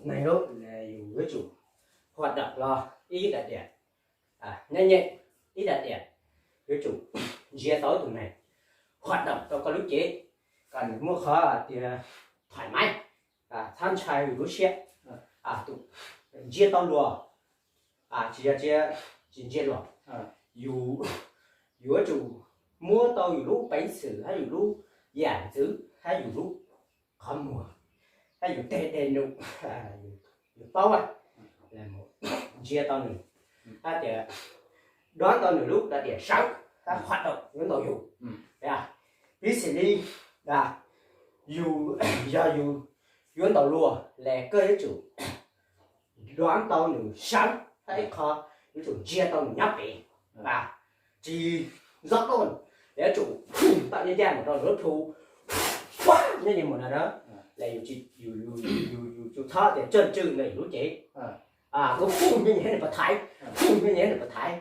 neeg lub, yus yuav tsum huam dam los ib daim tiam, nyob nyem ib daim tiam, yuav tsum ntsia tau ib tug neeg huam dam rau koj lub cev, kom nws muaj qhov tias thoải mái, txhob ntshai yus lub siab, tus ntsia tau luag, tsis yog tsis ntsia luag, yus yuav tsum muab tau yus lub peev xwm hab yus lub yam ntxwv hab yus lub qhov muag hab yus tej dej num, yus paub ntsia tau nws, hab tias dob tau nws lub daim tiam sawv hab huam dam yuav ntaus yus. Piv xws li yus, yog yus yuav ntaus luag los koj yuav tsum dob tau nws sawv hab ib qho yuav tsum ntsia tau nws nyob pem, tsis zov dab, yuav tsum tawm ncaj ncaj mus rau nws lub plhu, nyob nyem mus na, los yus txhob tias tsawg tswj ntawm yus lub cev, koj hu nyob nyem nws puas thaiv, hu nyob nyem nws puas thaiv,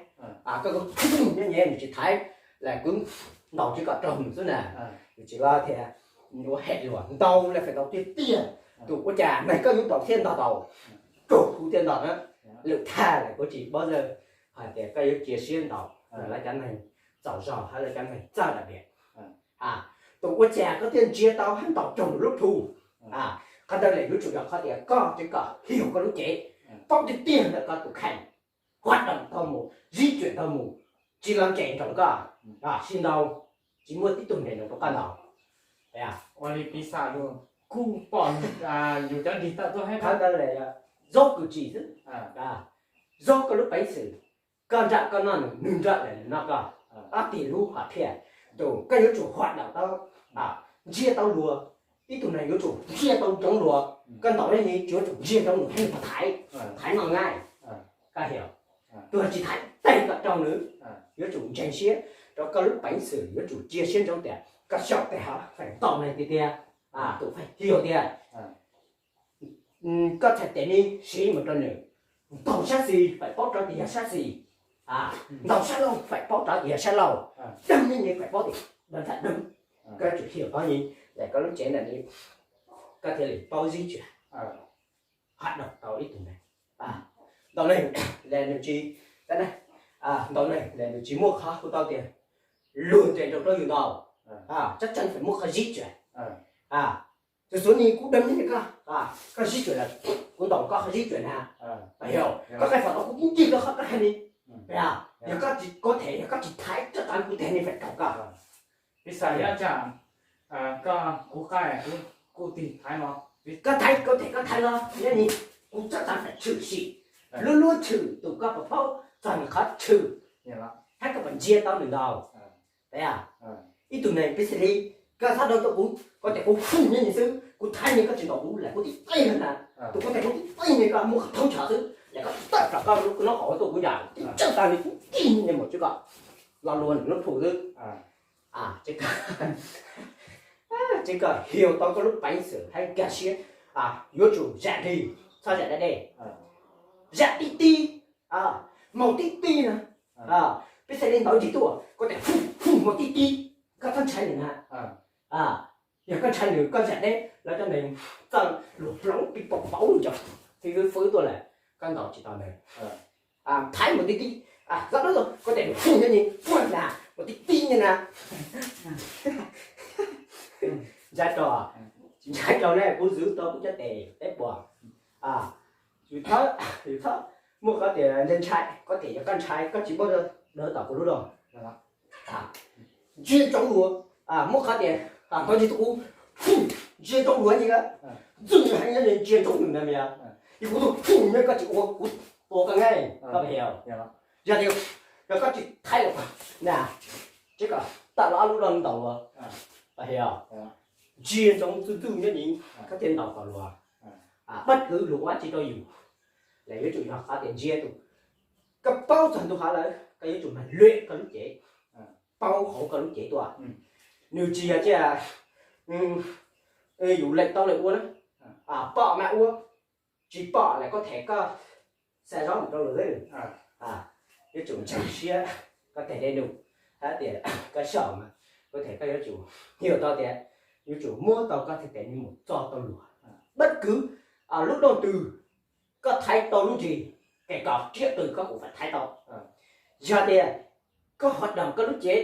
koj hu nyob nyem nws tsis thaiv, los kuv ntaus tsis kom raug nws xwb na. Yus tsis los tias ua hem luag ntaus los feem ntau tiag tiag, tus ua cas neeg koj yuav ntaus thiaj ntaus tau, koj hu thiaj ntaus na. Lwm thaj los kuv tsis paub hais tias koj yuav cia siab ntaus lawv cov neeg txaus zog hab lawv cov neeg txawj dam tias, tus ua cas koj thiaj ntsia tau hab ntaus raug nws lub plhu. Qhov ntawd los yuav tsum yog qhov tias koj tseem kom hiav koj lub cev, paub tiag tiag ntawm koj tus kheej, huam dam tau mus, zib cuam tau mus, tsis los nres nroos koj, sib ntau, tsis muaj tib tug nres nroos rau koj ntaus. Ua li piv xam lug kuj pom yus cov nrig tawm tuaj hab, qhov ntawd los yog zaub kws tsim xwb, zaub koj lub peev xwm, koj nraj koj noj nws, nws nraj los nws noj koj, ob tug lub hom phiaj, tus koj yuav tsum huam dam tau, ntsia tau luag, ib tug neeg yuav tsum ntsia tau ntsoov luag, koj ntaus nyob nyem tsis yuav tsum ntsia ntsoov nws, nws puas thaiv, thaiv noj nqaij, koj hiam, tus tsis thaiv teg kom raug nws, yuav tsum ntseeg siab rau koj lub peev xwm, yuav tsum cia siab ntsoov tias koj xyaum teg hov feem ntau neeg tiag tiag, tus feem hiav tiag. Koj txhais tes me siv mus rau nws, ntaus sab xis feem paub rov tias yog sab xis, ntaus sab laug feem paub rov tias yog sab laug, deeg me nyem feem paub tias deeg txhaj deeg. Koj tsum hiav koj nyem, los koj lub cev ntawm ne, koj thiaj li paub zib cuam, huam dam tau ib tug neeg. Ntaus neeg los nws tsis, ntaus neeg los nws tsis muaj qhov hu tau tias luag nres nroos rau yus ntaus, tseeb tseeb feem muaj qhov zib cuam. Txhua txhua nyem kuv deeg me nyem koj, koj zib cuam los kuv ntaus koj qhov zib cuam na, yog koj qaij fam tau kuv kuj ncig koj qhov qaij ni, yog koj tsis, kuv them yog koj tsis thaiv tseeb tseeb kuv teg ni feem raug koj. Piv xam yog cas koj, kuv qaij kuv kuj tig thaiv no, koj thaiv kuv them koj thaiv los nyob nyem, kuv tseeb tseeb feem tshwm sim, lub lub tshwm tus koj puas paub txog nws qhov tshwm, hab koj puas ntsia tau nws ntaus. Ib tug neeg piv xws li koj txhob dob tau kuv, koj tias kuv hu nyob nyem xwb, kuv thaiv nyem koj tsis ntaus kuv los kuv tib txeej na, tus kuv tias kuv tib txeej nyem koj muab qhov thoob ntsho xwb los koj tawm rov koj lub no qhov ua tuaj kuv yam tib tseej tas li kuv ncig nyem mus tsis kom lo lua nws lub plhu xwb. Tsis kom hiav tau koj lub peev xwm hab nkag siab, yuav tsum zam nrig, txhob zam deb deb, zam tib tib, maus tib tib na. Piv xam li ntaus ntsis tuaj koj tias hu, hu maus tib tib, koj txhob ntshai nws na. Yog koj ntshai nws koj zam deb los cov neeg txawj luag hloov pib pom pauv nco, tib fwb fwb tuaj lawm, koj ntaus tsis tau nws. Thaiv maus tib tib, koj tias hu nyob nyem, ua na, maus tib tib nyob na. Ntshai rau, ntshai rau ne, kuv zwv tau kuv cov tes teb puas. Yus txhob, yus txhob muaj qhov tias ntshai, koj tias yog koj ntshai koj tsis muab dawv tom kuv lub log. Ntsia ntsoov luag, muab qhov tias ntawd tsis tu kuv, ntsia ntsoov luag nyem, ntxwg heev nyob ntsia ntsoov nws na, yog kuv tu hu nyob koj tsis ua kuv tua koj nqaij, koj pom. Yog tias, yog koj tsis thaiv luag na, tsis kom tawm los ob lub log ntaus luag, ntsia ntsoov ntxwg ntxwg nyob nyem, koj thiaj ntaus tau luag. Bất cứ luag ua tsi rau yus los yuav tsum yog qhov tias ntsia tus, koj paub txog ntu hov lawm koj yuav tsum mag lwm koj lub cev, paub hauv koj lub cev tuaj. Nws tsis yog tias yus lees tau lawm ua na, pom mas ua, tsis pom los koj them koj xa zaub mus rau luag xwb. Yuav tsum ntseeg siab koj teg dej num, hab tias koj xyaum mas kuv them koj yuav tsum, yog tau tias yuav tsum muab tau koj txhais tes me mus txo tau luag. Bất cứ lub dooj twg koj thaiv tau lub ris, ces koj riam twg koj kuj faib thaiv tau. Yog tias koj ho doog koj lub cev,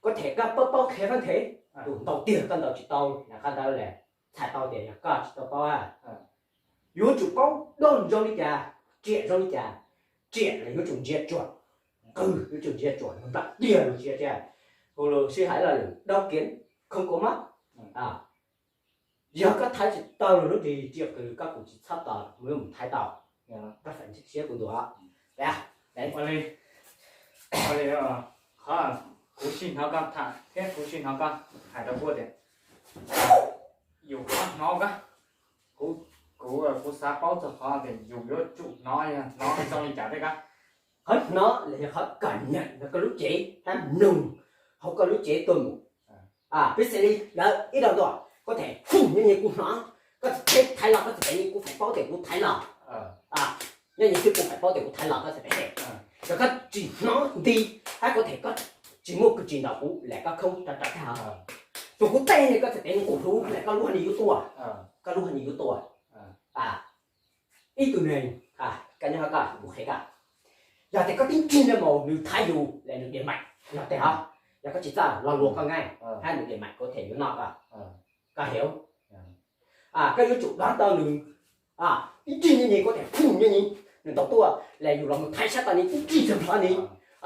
koj them koj paub paub qhia koj nthev, tus ntaus tiag koj ntaus tsis tau, qhov ntawd txhais tau tias yog koj tsis tau paub. Yuav tsum paub dooj zoo li cas, riam zoo li cas. Riam los yuav tsum ntsia ruam, qws yuav tsum ntsia ruam, nplam tiag los ntsia tias, kuv sib hais los lwm dab kiv khoob kua mob. Yog koj thaiv tsis tau lub ris riam qws koj kuj tsis txhob tos mus thaiv tau. Koj feem siab kuv ntuas. Qhov kuv sib hnov koj tham thiab kuv sib hnov koj hais rau kuv tias yus qhov hnov koj, kuv, kuv xav paub txog qhov tias yus yuav tsum hnov, hnov zoo li cas thiab koj. Qhov hnov los yog qhov koj nyeem ntawm koj lub cev hab mloog hauv koj lub cev tuaj mus. Piv xam li lawv ib zaug tuaj, koj them hu nyob nyi kuv hnov, koj txawm thaiv los koj txawm them nyi kuv feem paub tias kuv thaiv los. Nyob nyi xwb kuv feem paub tias kuv thaiv los koj txawm them. Yog koj tsis hnov nti, hab koj them koj tsis muaj kws tsis ntaus kuv, lam koj khoob rov rov tag. Tsuas kuv tej koj txawm them nyi kuv hlub, lam koj lub hab nyi yuav tuaj, koj lub hab nyi yuav tuaj. Ib tug neeg, koj nyob koj mus qhia koj, yog tias koj tib nrig nyob mus nws thaiv yus lam nws diam maim, yog tias ho, yog koj tsis txawj lo lus koj nqaij hab nws diam maim kuv them yuav noj koj, koj hev. Koj yuav tsum dob tau nws, tib nrig nyob nyi kuv them hu nyob nyi, nws ntaus tuaj lam yus los mus thaiv sab tod ni tib nrig tag nrho ni,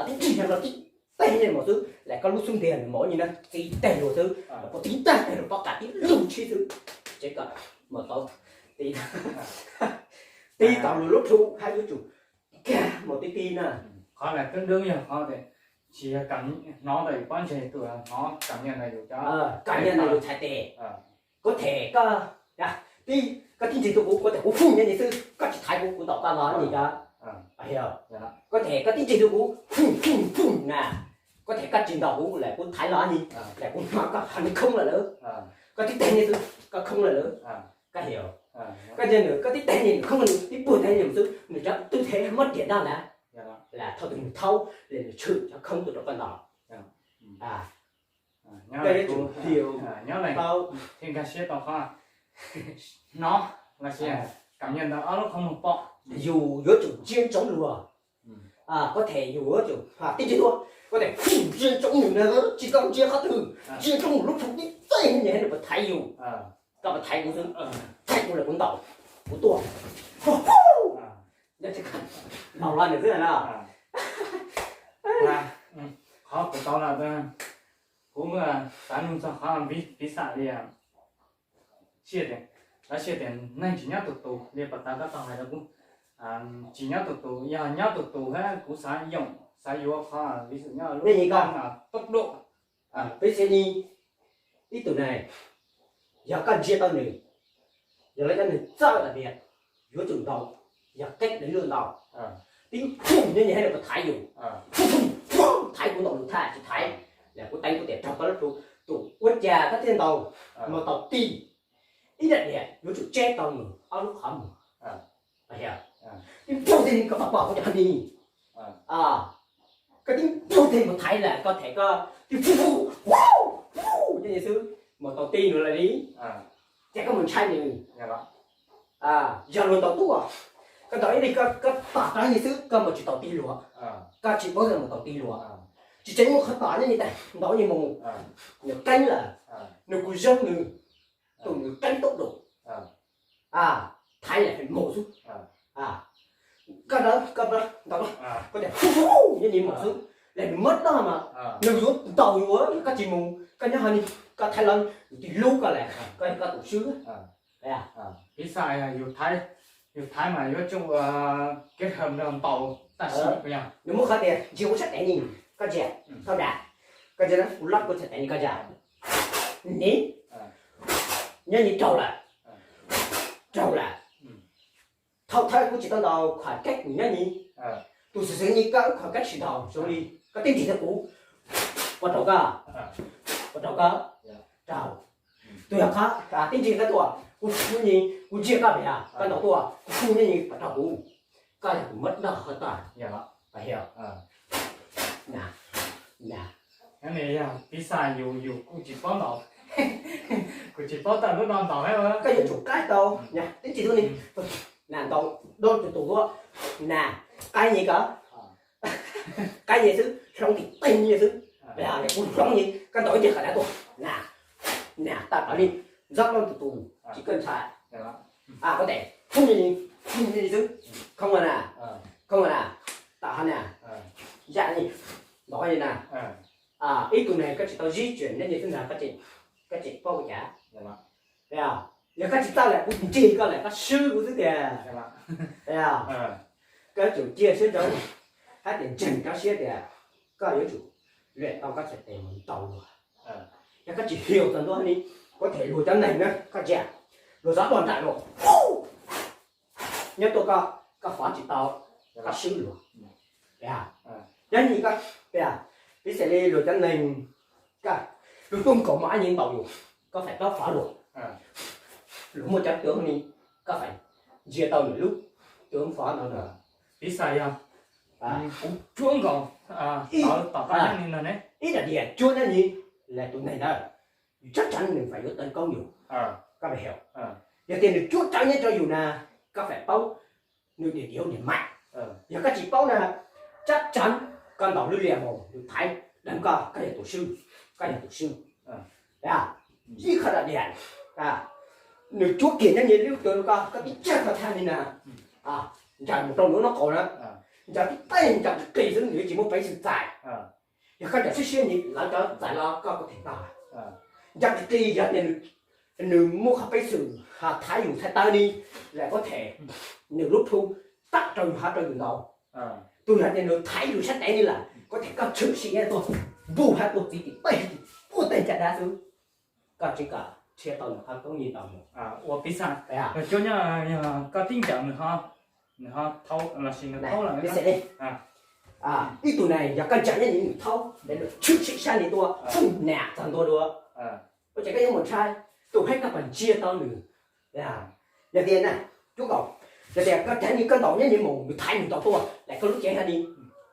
tib nrig tag nrho tib teg nyob mus xwb lam koj lub xub ntiag nws mus nyi na tib teg lug xwb, puas tib teg lug pob qa tib lug tshib xwb, tsev kom mus tau tib, tib tau lug lub plhu hab yuav tsum kag mus tib tib na. Qhov lam twb dwb yog qhov tias tsis yog hnov ntawm yus pob ntseg, tus hnov kam nyiaj ntawm yus cov, kam nyiaj ntawm yus txhais tes. Kuv them koj, koj tib nrig rau kuv, kuv them kuv hu nyob nyi xwb, koj tsis thaiv kuv, kuv ntaus koj los nyi cov. Kuv them koj tib nrig rau kuv hu hu hu na, kuv them koj tsis ntaus kuv lam kuv thaiv los nyi, lam kuv hnov koj qhov nws khoob lawm lawm, koj tib teg nyi xwb koj khoob lawm lawm. Koj hev, koj ntsia nws, koj tib teg nyi nws khoob, nws tib puag teg nyi xwb nws cov twb them muab riam ntag ntag, lam thaum twg nws thaub lam nws tshwm cov khoob tuaj rau koj ntaus. Koj yuav tsum nyob tau, thiaj nkag siab tau qhov hnov los sis kam nyiaj ntawm ob lub qhov muag pom. Yus yuav tsum ntsia ntsoov luag. Kuv them yus yuav tsum tib nrig tuaj, kuv them ntsia ntsoov nws na, tsis tau ntsia qhov twg, ntsia ntsoov mus lub plhu tib teg nyi nws puas thaiv yus. Koj puas thaiv kuv xwb, thaiv kuv lawm kuv ntaus, kuv tuaj. Ntaus los nws xwb na. Qhov kuv tau los, kuv xav nug txog qhov piv xam li, lawv siab tias neeg tsis nyob tus tus li pas tas koj tau hais rau kuv, tsis nyob tus tus, yog nyob tus tus hab kuv xav yoom xav yuav qhov piv xam nyob lub toob dua. Piv xam li ib tug neeg, yog koj ntsia tau nws, yog lawv cov neeg txawj tas tias yuav tsum ntaus, yog qeb lawv luaj ntaus, tib nrig nyob nyi hab nws puas thaiv yus, thaiv kuv ntaus nws thaj tsis thaiv, lam kuv teev kuv tias raug koj lub plhu, tus ua cas koj thiaj ntaus, mus tau ti, ib daim diam yuav tsum tseb tau nws ob lub qhov muag. Tib nrig teg nyi koj pom pom kuv cov ni, koj tib nrig teg nyi mus thaiv lawm koj them koj tib nrig, nyob nyi xwb mus tau ti nws lawm li, ces koj mus ntshai nws. Yog luag ntaus tuaj, koj ntaus ib lig koj pam rov nyi xwb koj mus tsis tau ti luag, koj tsis paub mus tau ti luag, tsis tseem muaj qhov tom nyob nyi tas ntaus nyi mus, nws qeeb lawm, nws kuj zoo nws, tus nws qeeb toob dua, thaiv lam mus xwb. Koj ntaus, koj ntaus, koj tias nyob nyi mus xwb, lam nws muab doj mas nws yuav ntaus yuav koj tsis mus, koj nyob hov ni, koj thaiv los nws tig lub koj lawm, koj yog koj tus swb. Piv xam yus thaiv mas yuav tsum kev hawm nrog ntaus tam sim, nws muab qhov tias ntsia kuv sab tes ni, koj ntsia, thaum da, koj ntsia kuv lab kuv sab tes ni koj ntsia, ni, nyob nyi raug lawm, raug lawm. Thaum thawj kuv tsis tau ntaus khov keb nyob nyi, tus xwm xwm nyi koj khov keb tsis ntaus zoo li, koj tib nrig tau kuv, puas raug koj, puas raug koj, raug. Tus yog qhov tib nrig koj tuaj kuv hu nyi, kuv ntsia koj pem, koj ntaus tuaj kuv hu nyob nyi puas raug kuv, koj yog tus muab doj hov tag. Yog piv xam yus yus kuj tsis paub ntaus, Kuv tsis paub tawm lub no ntaus. Koj yuav tsum qaib tau, tib tsis tub ni, na ntaus do tus tus ua, na, qaib nyias ko, qaib nyias xwb, hloov tim tej nyias xwb. Kuv hloov nyias, koj ntaus ib teg qhov dav tuaj, na, na, tawm plaws li, ntxob do tus tus, tsis koj ntshai. Koj tes, nyias xwb, khoob na, khoob na, tawm hov na, zaj ni, ntaus li na. Ib tug ne koj tsis tau zib tseem neb nyias xwb ntag, koj tseem paub ua cas. Yog koj tsis tau lawm kuv ntsig koj lawm koj swb kuv xwb tiag. Koj yuav tsum cia siab ntsoov hab tias ntseeg koj siab tias koj yuav tsum liam tau koj txhais tes mus ntaus luag. Yog koj tsis hiaus txog ntua li, kuv them luag cov neeg na koj ntsia, luag xav tuaj nraim luag, nyob tuaj koj, koj fov tsis tau, koj swb luag. Yog ni koj, piv xam li luag cov neeg, koj lug tuaj nkaus mas ab nyi ntaus yus, koj feem pab fov luag. Luag muaj cov twv ni, koj feem ntsia tau nws lub twv fov no na. Piv xam yog kuv cuab nkaus tawv tom koj nyob ni no ne, ib daim diam cuab nyob ni, las tus neeg ntawd yus tsab tsav nws feem yuav tawv koob yus. Koj pem hauv, yog tias nws cuab tsawv nyob rau yus na, koj feem paub nws diam diam diam maim. Yog koj tsis paub na, tsab tsav koj ntaus lub liam mus nws thaiv dheev koj, koj yog tus swb, koj yog tus swb. Ib qho daim diam, nws cuab kiag nyob ni lub twv rau koj, koj tib cag koj thaj ni na, ncaws mus rau nws lub noob qaus na, ncaws tib teg ncaws qis xwb nws yuav tsis muaj peev xwm txais. Yog koj ncaws siab siab ni lawv cov txais los koj kuj them tau. Ncaws qis qis yog tias nws muaj qhov peev xwm thaiv yus txhais taw ni, las kuv them nws lub plhu tawm rau yus hav rau yus ntaus. Tus yog tias nws thaiv yus sab tes ni lawm kuv them koj tshwm sim nyob tuaj, npuj hab tuaj txiv tim peb tim puag tej caj dab xwb. Koj tsis kam nrhiav tau nws qhov koob nyi ntaus mus. Ua piv xam, cuab nyob, koj tib ncaws nws ho, nws ho thau lossis nws thau lawm. Ib tug neeg yog koj ncaws nyob ni nws thau, nws tshwm sim sab ni tuaj, nam txog ntua dua. Ua cas koj yuav mus ntshai, tus hab koj puas ntsia tau nws? Yog tias na, cuab nkaus, yog tias koj ncaws ni koj ntaus nyob ni mus nws thaiv nws ntaus tuaj, las koj lub cev ha ni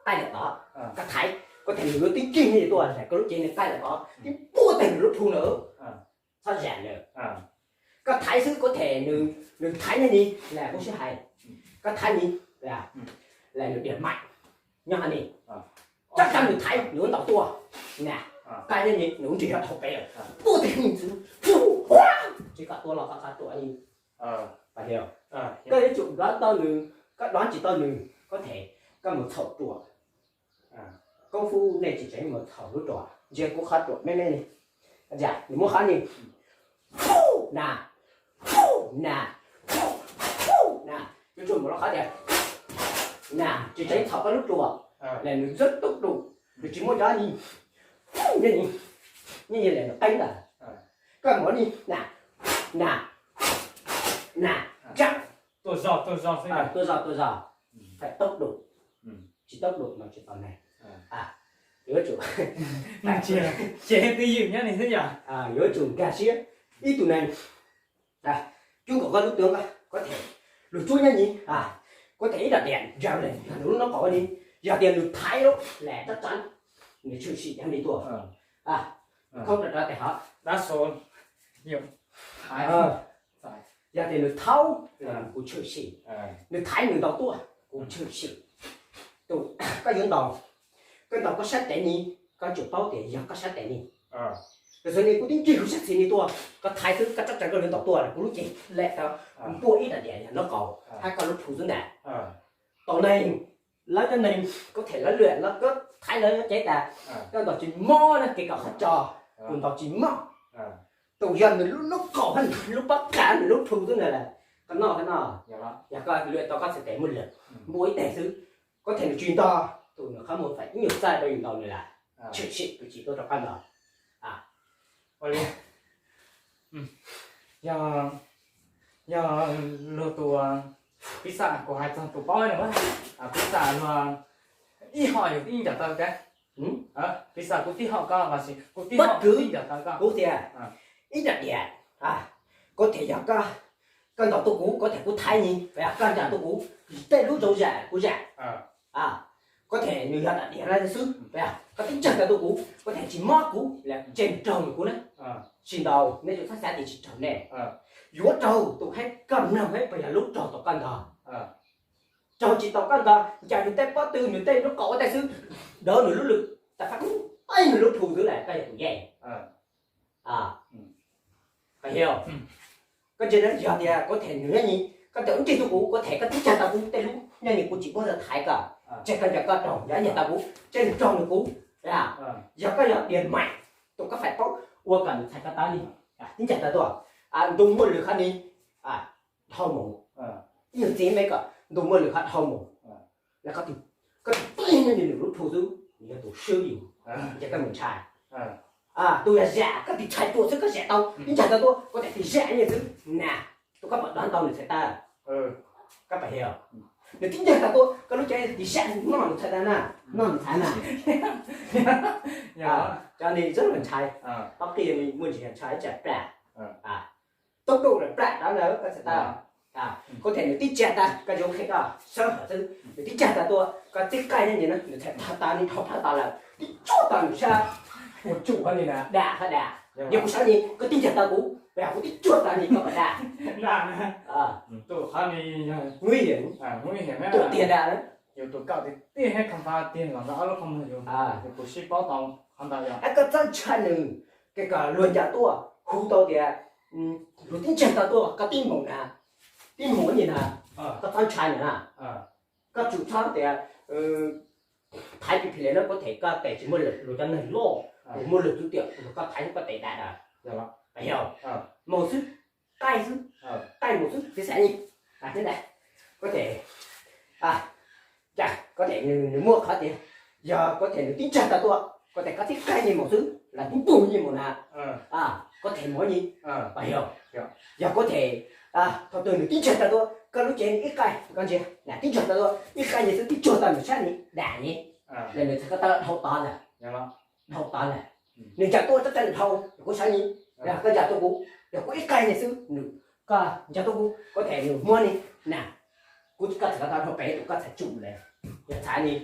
qaij lawm tod, koj thaiv, kuv them nws yuav tib cig ni tuaj, las koj lub cev nws qaij lawm tod, tib puag tej nws lub plhu lawm. Txhob zam lawm. Koj thaiv xwb kuv them nws thaiv nyob ni, las kuv sib hais, koj thaiv ni, las nws diam maim nyob ha ni, tsab tsav nws thaiv nws yuav ntaus tuaj, na, qaij nyob ni nws nrig ho dhau pem lawm, puag tej ni xwb, tsis kam tua los koj qab ruam li. Koj yuav tsum nrov tau nws, koj nrov tsis tau nws kuv them koj mus txhaum ruam. Koob fub nej tsis tseem mus txhaum lub ruam, ntsia kuv qhov ruam me me ni, nws muab qhov ni, na, na, na, yuav tsum mus rau qhov tias, na, tsis tseem txhaum koj lub ruam, las nws ntxub tub dum, nws tsis muaj cov ni, nyob ni, nyob ni las nws qeeb lawm. Koj mus ni, na, na, na, ntsia, tuaj zog tuaj zog, feem tub dum, tsis tub dum mas tsis tau neeg. Yuav tsum, ces twj ywm nyob ni xwb yog, yuav tsum nkag siab. Ib tug neeg cuab nkaus koj lub twv, kuv them luag cuab nyob ni, kuv them ib daim diam ncaws lawm nws lub noob qaus ni, yog tias nws thaiv lawm las tsab tsav nws tshwm sim nyob ni tuaj, khoob rau rau tes hov, dab xo, yog tias nws thaiv, kuv tshwm sim, nws thaiv nws ntaus tuaj kuv tshwm sim. Tus koj yuav ntaus, koj ntaus koj sab tes ni, koj tsum paub tias yog koj sab tes ni. Tam sim no kuv twb nrig kuv sab tes ni tuaj, koj thaiv xwb koj tsab tsav koj yuav ntaus tuaj, kuv lub cev lam tau npuaj ib daim diam yog noob qaus hab koj lub plhu xwb ntag. Tus neeg, lawv cov neeg kuv them lawv lwam los koj thaiv lawv cev tas, koj ntaus tsis mob na, kev kom qhov tso, kuv ntaus tsis mob. Tus yog nws lub noob qaus hab nws lub pob qa nws lub plhu xwb ntag las, koj noj koj noj, yog koj lwam tau koj txhais tes muaj lwm, npuaj ib teg xwb, kuv them nws tsis ntog, tus nws qhov muag feem ib nyuag txaij rau yus ntaus nws las, tshwm sim kuv tsis tuaj rau qab ntaus. Ua li, yog, yog luag tus, piv xam kuv hais txog tus paub no, piv xam luag ib hom yus ib ncaws taw thiab, piv xam kuv tib hom koj los sis kuv tib hom ib ncaws taw koj, kuv tias ib daim diam, kuv tias yog koj, koj ntaus tuaj kuv, kuv tias kuv thaiv ni, koj ntaus tuaj kuv, tej lub zoo zam kuv zam. Koj them nws yog dam diam na xwb, koj tib ntsag tau tuaj kuv, koj them tsis mob kuv los ntshe nws raug nws kuv na. Tsis ntau, nej yuav txhob xav tias tsis raug nej. Yuav raug tus khaib koj mloog, koj yog lub raug tau koj ntog. Raug tsis tau koj ntog, ncaim nws tej pob tw, nws tej lub qau ua ntej xwb, dov nws lub lwm, tas fab kub, nws lub plhu xwb las koj yog tus yeej. Koj ntsia, yog tias koj them nws nyob ni, koj tawm ub nrig tuaj kuv, koj them koj tib ntsag tau kuv tej lub nyob ni kuv tsis muab rau thaiv koj, tseg koj nco koj raug, yog ib ntsag tau kuv, tseg nws raug nws kuv. Yog koj yog tias maim, tus koj faim paub ua kom nws txhais koj tau ni, tib ntsag tau tuaj. Ntu muaj lwm qhov ni, dhau mus, ib nyuag txiv me kom ntu muaj lwm qhov dhau mus, koj tus, koj tus tib nyob ni nws lub plhu xwb, nws yog tus swb yus, ces koj mus ntshai. Tus yog zam, koj tis tshais tuaj xwb koj zam tau, tib ntsag tau tuaj koj tis zam li xwb na, tus koj pom dov ntau nws txhais tau. Koj pom, nws tib ntsag tau tuaj koj lub cev tis zam noj nws txhais tau na, noj nws txhais na. Cov ni zab los ntshai, ob qij muaj ntsis ntshai tsam plam, tub dub lawm plam rov ntawd koj txhais tau. Koj them nws tib ntsag tau, koj zoo qhia koj sawv hawm xwb, nws tib ntsag tau tuaj koj tib qaij nyob ni na nws txhais tau tau ni dhau phab tau lawm, tib tsuag tau nws sab, ua tsuj qhov ni na, dam qhov dam, yog kuv sab ni koj tib ntsag tau kuv, kuv tib tsuag tau ni koj pom dam. Tus qhov ni, nguy hiểm, tuaj tiag dam na. Yus tus kaum tiag tiag thiab kha npab tiag los ntawm ob lub qhov muag yus, yus tus sib paub tau qhov ntawd yog koj txhob ntshai nws, ces kom luag ncaim tuaj hu tau tias luag tib ntsag tau tuaj koj tib mus na, tib mus ni na, koj txhob ntshai nws na. Koj tsum txhob tias thaiv pim phem li na, koj them koj tes tsis muaj lwm, luag cov neeg loj, luag muaj lwm tus tiam, koj thaiv koj tes dam dam, yog mus xwb, qaij xwb, qaij mus xwb txiv xav ni, thiab ntag. Koj them, cas koj them nws muaj qhov tias, yog koj them nws tib ntsag tau tuaj, koj them koj tib qaij ni mus xwb los tib npug ni mus na, koj them mus ni, yog, yog koj them, thaum twg nws tib ntsag tau tuaj koj lub cev ni ib qaij, koj ntsia na tib ntsag tau tuaj ib qaij ni xwb tib tsuag tau nws sab ni dam ni, los nws txhais koj tau dhau tod ntag, dhau tod ntag. Nws ncaim tuaj txog txog nws dhau, yog kuv sab ni, yog koj ncaim tuaj kuv, yog kuv ib qaij ni xwb nws, koj ncaim tuaj kuv koj them nws muab ni na, kuv koj txhais koj tau dhau pem tus koj txhais tsum lawm, yog txhais ni,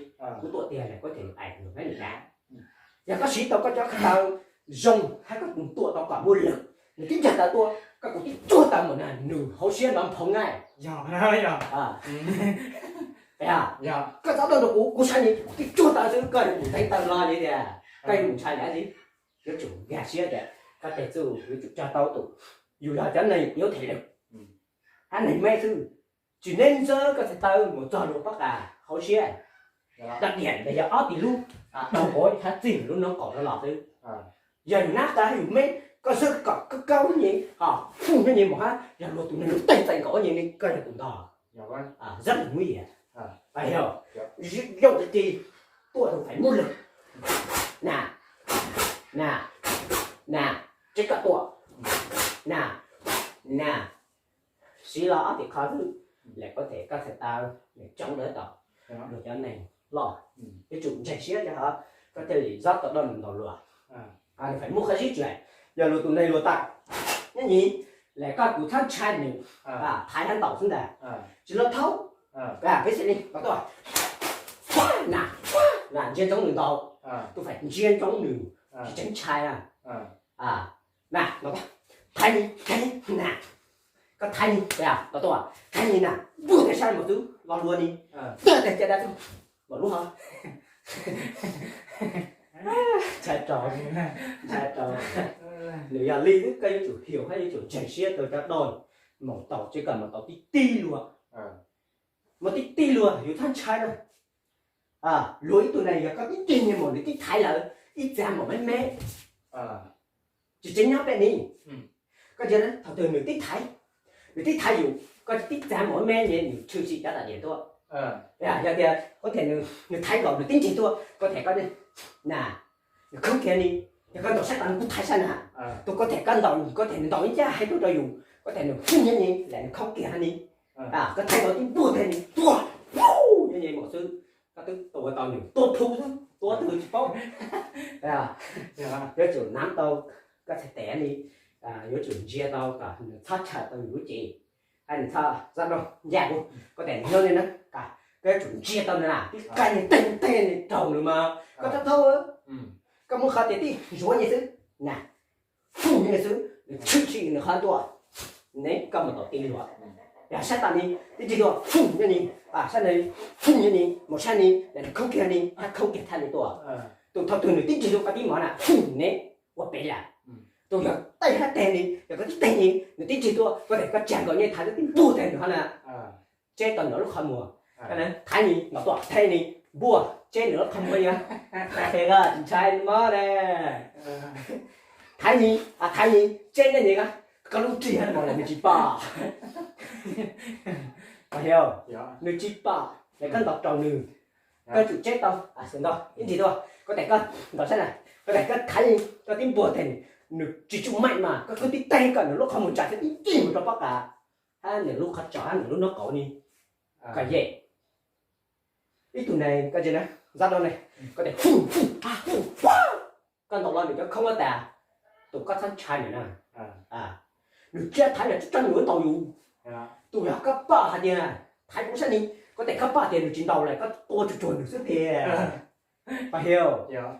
kuv tuam tiag lawm koj them nws aim nws hab nws dav. Yog koj siv tau koj cov khav taw zoo hab koj tus tuam tau kom muaj lwm, nws tib ntsag tau tuaj koj kuv tib tsuag tau mus na nws hauv siab nrov nphoo na. Koj txhob tuaj rau kuv, kuv sab ni kuv tib tsuag tau xwb koj yuav mus teev taw lo li tias koj yuav mus ntshai lawm li. Yuav tsum nkag siab tias koj tes txuj yuav tsum cog tau tus, yus yog cov neeg yuav them lawm, hab neeg me xwb, tsis neb ntxawb koj txhais taw mus txog luag pob qa hauv siab, dab diam ntawd yog ob tis lub, dhau qhov hab txig lub noob qaum rau los xwb. Yog yus nab qa hab yus me, koj xwb kom kab kaub nyi, ho fwj nyob nyi mus hab yog luag tus neeg lub teg txais nkaus nyi ni koj yog tus ntog. Zab mus muab yam, yog, yooj ti ti, tuaj rau fais muab lwg, na, na, na, tseeb koj tuaj, na, na, siv los ob tis qho xwb, lawm koj them koj txhais taw, nws tsoov ntawd tau, luag cov neeg loj, yuav tsum ntseeg siab rau hov, koj thiaj li zob tau doj nws ntaus luag. Nws fais muaj qhov zib tsuas, yog luag tus neeg luag tawm nyob nyi, lawm koj kuv txhob ntshai nws, thaiv hab ntaus xwb ntag, tsis los thaub, peb xav li, tuaj, na, na ntsia ntsoov nws ntaus, tus fais ntsia ntsoov nws, tsis tseev ntshai na. Na, thaiv ni, thaiv ni, na, koj thaiv ni, tuaj, thaiv ni na, npuaj teg sab mus xwb los luag ni, tuaj teg caj dab xwb, mam lub ho. Ntshai rau, ntshai rau. Nws yog li xwb koj yuav tsum hiam hab yuav tsum ntseeg siab rau cov doj, mus tau tseeb koj mus tau tib tib luag, mus tib tib luag yus txhob ntshai na. Luag ib tug neeg yog koj tib nrig nyiag mus nws tib thaiv lawm ib txag mus me me, tsis tseem nyob peb ni. Koj ntsia thaum twg nws tib thaiv, nws tib thaiv yus, koj tib txag mus me me nws tshwm sim cov dam diam tuaj. Yog tias koj them nws thaiv nkaus nws tib nrig tuaj, koj them koj, na, nws khoob kiag ni, yog koj ntaus sab tod nws kuj thaiv sab na. Tus koj them koj ntaus, koj them nws ntaus ib ncaj heev tuaj rau yus, koj them nws fwj nyob ni lawm nws khoob kiag ni. Koj thaiv nkaus tib npuaj teg nws tuag, nyob ni mus xwb, koj twb tua tau nws tuag plhu xwb, tua twg tsis paub. Yuav tsum nav tau koj txhais tes ni, yuav tsum ntsia tau kom nws txhob tshawm tau yus lub cev, hab nws txhob zab doj ncaj kuv, koj them nws nyob li na, kom Koj yuav tsum ntsia tau nws na, tib qho nws tej tej nws raug nws mas koj txhob thaub. Koj muab qhov tias tib zuav nws xwb na, fum nws xwb, nws tshwm sim nws qhov tuaj, ne koj mus tom tij luag, yog sab tom ni tib nrig tuaj fum nws ni, sab no fum nws ni, mus sab ni, nws khoob kiag ni, nws khoob kiag thaj nws tuaj. Tus thaum twg nws tib nrig tuaj koj tib mov na, fum ne, ua pem lawm. Tus yog tej hab teg ni, yog koj tib teg ni, nws tib nrig tuaj koj tias koj tsa nkaus nyiaj thaiv tib npuag teg nws hov na, tseb tau nws lub qhov muag. Thaiv ni, ntaus tuaj thaiv ni, npuaj tseb nws lub qhov muag yog, tsis ntshai mob ne. Thaiv ni, thaiv ni, tseb nej ni, koj lub nrig hab mos lawm nws tsis pom. Nws tsis pom, es koj ntaus rau nws, koj tsum tseb tau, xwm ntau ib nrig tuaj koj tias koj ntaus sab na, koj tias koj thaiv ni, koj tib npuag teg nws, nws tsis tsum maim mas koj khwb tib teg koj nws lub qhov muag tsa thiab tib nrig mus rau pob qa, hab nws lub qhov tsos hab nws lub nraub qaum ni, koj yem. Ib tug ne koj tsis na, zab dab ne, koj tias hu hu ha hu, koj ntaus los nws cov khoob tas, tus koj txhob ntshai nws na. Nws tsiab thaiv los tsis tso nws ntaus yus. Tus yog koj pom hais tias thaiv kuv sab ni, koj tias koj pom tias nws tsis ntaus lawm koj tua tsuag tsuag nws xwb tiag. Pom hais,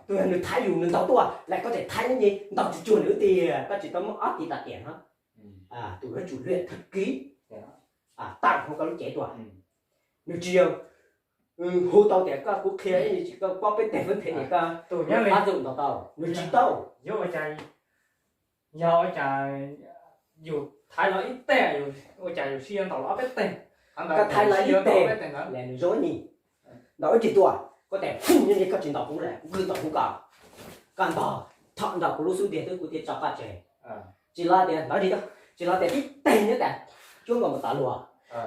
tus yog nws thaiv yus nws ntaus tuaj lawm koj tias thaiv ne, ntaus tsuag tsuag nws tiag, koj tsis tau muab ob tiv tas tiam no. Tus yuav tsum lwam thawj kiv tawm hauv koj lub cev tuaj. Nws tsis yog hu tau tias koj kuv qhia ib, koj paub peb teg fab thev tias koj tus nyob li qab ntxoog ntaus tau, nws tsis tau. Yog ua cas, yog ua cas yus thaiv los ib teg, ua cas yus sib yuav ntaus los ob peb teg? Koj thaiv los ib teg, nws zaub ni, ntaus ib teg tuaj, koj tias hu nyob li koj tsis ntaus kuv lawm, kuv ntaus kuv koj. Koj ntog, thom ntaus kuv lub xub ntiag twb kuv thiaj tso koj tseg. Tsis los tias ntawd li, tsis los tias tib teg nyob tas cuab nkaus mus tas luag,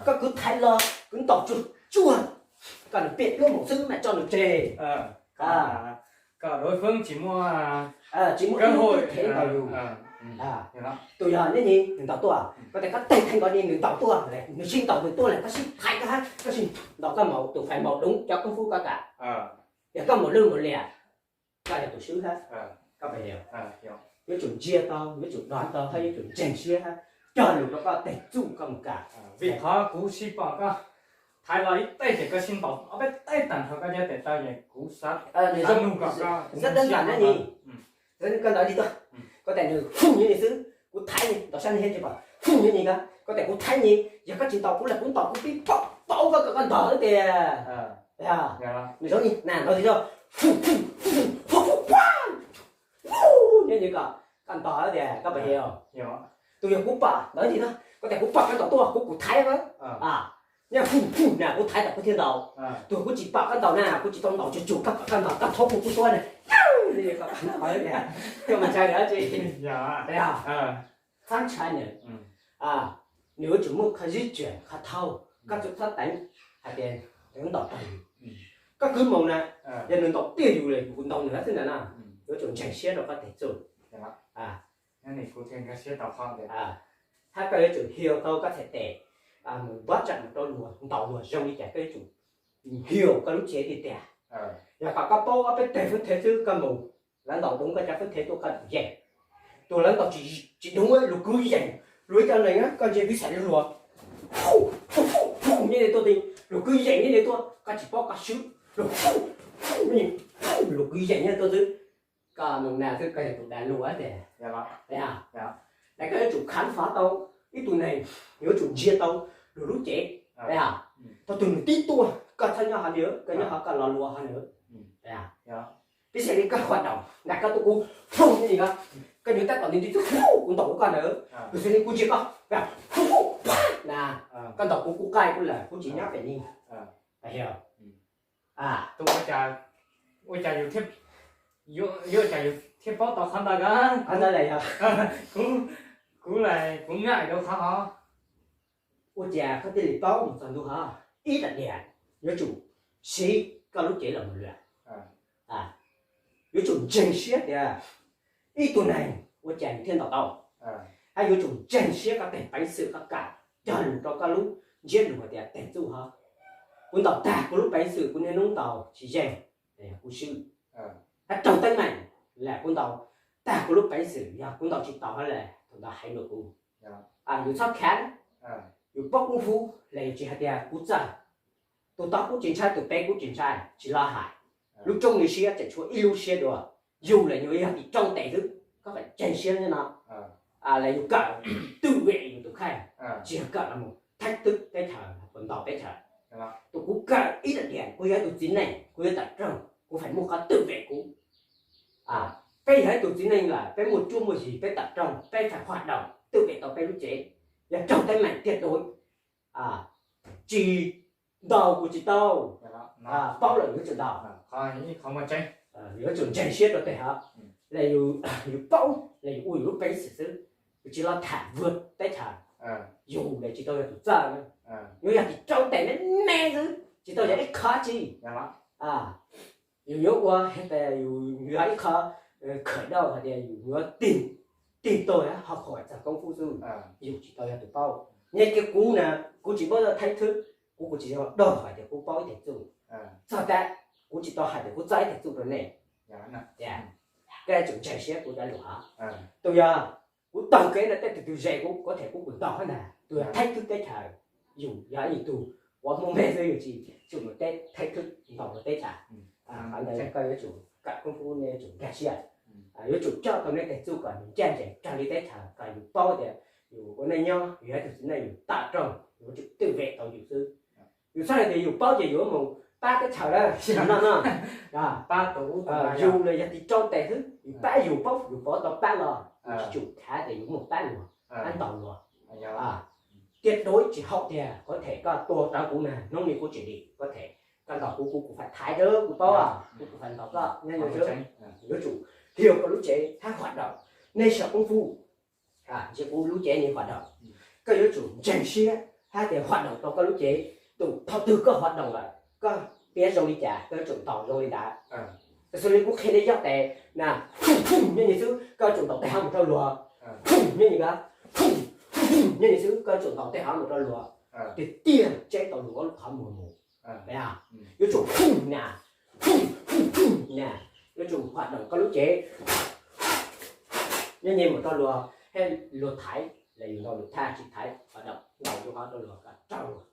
koj kwv thaiv los kwv ntaus tsuag tsuag, koj nws piam cuab mus xwb mas tso nws tseg. Koj đối phương tsis muaj, tsis muaj ib lub thev ntaus yus. Tus yog neb ni nws ntaus tuaj, koj tias koj teg theej nkaus ni nws ntaus tuaj, nws sib ntaus nws tuaj lawm koj sib thaiv koj hab, koj sib ntaus koj maum tus fais maum doob cov koob fub koj kam. Yog koj maum lwj maum liam, koj yog tus swb hab, koj pom li. Yuav tsum ntsia tau, yuav tsum dov tau hab yuav tsum ntseeg siab hab cog lus rau koj teg txuj koj mus kam. Vim qhov kuv sib pom koj thaiv los ib teg ces koj sib ntaus ob peb teg tag nrho koj cov tes taw ces kuv xav nug kom koj, xav dab ntawm na ni, koj ntawd li tuaj, koj tias nws hu nyob li xwb, kuv thaiv ni ntaus sab ni thiab tsis pom hu nyob ni, koj tias kuv thaiv ni, yog koj tsis ntaus kuv lawm kuv ntaus kuv pib pom paub koj kom koj ntog xwb tiag. Nws zaub ni na ntaus li tuaj, hu hu hu hu hu hu, nyob ni kom koj ntog xwb tias koj pom li. Tus yog kuv pom ntawd li tuaj, koj tias kuv pom koj ntaus tuaj kuv kuv thaiv na, nyob hu hu na kuv thaiv tas kuv thiaj ntaus. Tus kuv tsis pom koj ntaus na kuv tsis tau ntaus tsuag tsuag koj kom koj ntog koj thaub kuv kuv tuab na. Koj ntshai dab tsi? Txhob ntshai nws, nws yuav tsum muaj qhov zib tseem qhov thauj, koj txhob teev hais tias nws ntaus tag yus. Koj kwv moos na, yog nws ntaus tiag yus lawm yus kuv ntaus nws xwb ntag na, yuav tsum ntseeg siab rau koj tes txuj. Hab koj yuav tsum hiau tau koj txhais tes mus npab tsam mus rau luag ntaus luag zoo li cas koj yuav tsum hiau koj lub cev tiag tiag. Yog kom koj paub ob peb teg fab thev xwb koj mus, lawv ntaus doob koj cov fab thev tuaj koj yeem. Tus lawv ntaus tsis doob luag kwv yeem, luag ib co leeg koj ntsia tiv xaim luag, nyob li tuaj ti, luag kwv yeem nyob li tuaj koj tsis paub koj swb, luag, luag kwv yeem nyob li tuaj xwb. Koj mus na xwb koj yog tus dag luag tiag. Koj yuav tsum kham fov tau ib tug neeg, yuav tsum ntsia tau luag lub cev. Thaum twg nws tib tuaj koj txhob nyob hauv nws, koj nyob hauv koj los luag hauv nws. Peb xav li koj huam daum na koj tuaj kuv foom li ko, koj nws tab tom nws nti twb kuv ntaus kuv koj ntawd, nws xav li kuv ntsia koj, na, koj ntaus kuv kuv qaij kuv lawm kuv tsis nyob pem ni. Ua cas, ua cas yus thiaj, yuav ua cas yus thiaj paub tau qhov ntawd ko? Kuv, kuv, kuv ngaj rau qhov hov. Ua cas koj thiaj li paub mus txog ntu hov? Ib daim diam, yuav tsum siv koj lub cev los mus lwam. Yuav tsum ntseeg siab tias ib tug neeg ua cas nws thiaj ntaus tau. Hab yuav tsum ntseeg siab koj teg peev xwm koj kam cog lus rau koj lub ntsiab lus hais tias teg txuj hov, kuv ntaus tag kuv lub peev xwm kuv niaj hnub ntaus tsis yeej, kuv swb. Hab raug teeb meem lam kuv ntaus tag kuv lub peev xwm, yog kuv ntaus tsis tau hov lawm thaum ntawd hais rau kuv. Yus txhob khav, yus paub kung fu los yus tsis hais tias kuv txawj. Tus tod kuv tsis ntshai, tus pem kuv tsis ntshai, tsis los hais. Lub rooj li siab tseem tshuav ib lub siab dua. Yus los yus yog tim roob tes xwb, koj feem ntseeg siab no, los yus kawm twb vem yus tus kheej, tsis yog kawm los mus thab twb teb chaws, puas ntaus teb chaws. Tus kuv kawm ib daim tias kuv yog tus txiv neej, kuv yog tim roob, kuv feem muaj qhov twb vem kuv. Peb yog ib tug txiv neej lawm, peb muaj cuab muaj yig, peb tim roob, peb feem huam doom twb vem tau peb lub cev. Yog raug teeb meem tiag dua, tsis ntaus kuv tsis tau, paub lawm yuav tsum ntaus, yuav tsum ntseeg siab rau tej hov. Los yus paub los yus ua yus lub peev xwm xwb, yus tsis los tham vwg teb chaws. Yus los tsis tau yog tus txawj, yuav yog tim roob tes me me xwb, tsis tau yog ib qho tsi. Yus yuav ua hais tias yus yog ib qho khawm dau hais tias yus yuav tig, tig tau hauv qhov txog koob fub xwb, yus tsis tau yog tus paub. Nyias kiag kuv na, kuv tsis paub thaib thwb, kuv kuv tsis yog dag hais tias kuv paub ib teg txuj, txog tas kuv tsis tau hais tias kuv txawj ib teg txuj rau nej. Koj yuav tsum ntseeg siab kuv cov lus hov. Tus yog kuv taug kev no tej tus twg ze kuv, kuv them kuv kuv ntaus hab ntag. Tus yog thaib thwb teb chaws, yus yog ib tug ua Hmoob me xwb, yus tsis tsum mus teb thaib thwb ntaus rau teb chaws. Qhov ntawd koj yuav tsum kawm koob fub, nej yuav tsum nkag siab, yuav tsum coj tau nej tej txuj kom nws ncaj ncees raws li teb chaws, kom yus paub tias yus ua neej nyob, yus yog ib tug txiv neej, yus tim roob, yus yuav tsum twb vem tau yus xwb. Yus txhob hais tias yus paub ces yus mus pab teb chaws lawm no no. Yus los yog tim roob tes xwb, yus pab yus paub, yus paub tau pab los, yus tsis tsum khav tias yus mus pab luag, pab ntaus luag. Tiag dua tsis haum tiag, kuv them koj tua rau kuv na, hnub no kuv tsis dim, kuv them koj ntaus kuv, kuv kuv feem thaiv dawb, kuv paub, kuv kuv feem ntaus koj. Yuav tsum hlias koj lub cev hab huam doom. Nej saib koob fub, ntshe kuv lub cev ni huam doom, koj yuav tsum ntseeg siab hab tias huam doom tau koj lub cev. Tus thaum twg koj huam doom lawm, koj piav zoo li cas koj yuav tsum ntaus zoo li ntawd. Xws li kuv qhia nej yog tes na, nyob ni xwb koj yuav tsum ntaus tej hov mus rau luag, nyob ni, nyob ni xwb koj yuav tsum ntaus tej hov mus rau luag, tiag tiag tseb tau luag lub qhov muag mus. Yuav tsum na, na, yuav tsum huam doom koj lub cev, nyob ni mus rau luag, hab luag thaiv los yus ntaus luag, thaiv tsis thaiv huam doom ntaus lub qhov rau luag, kom raug luag.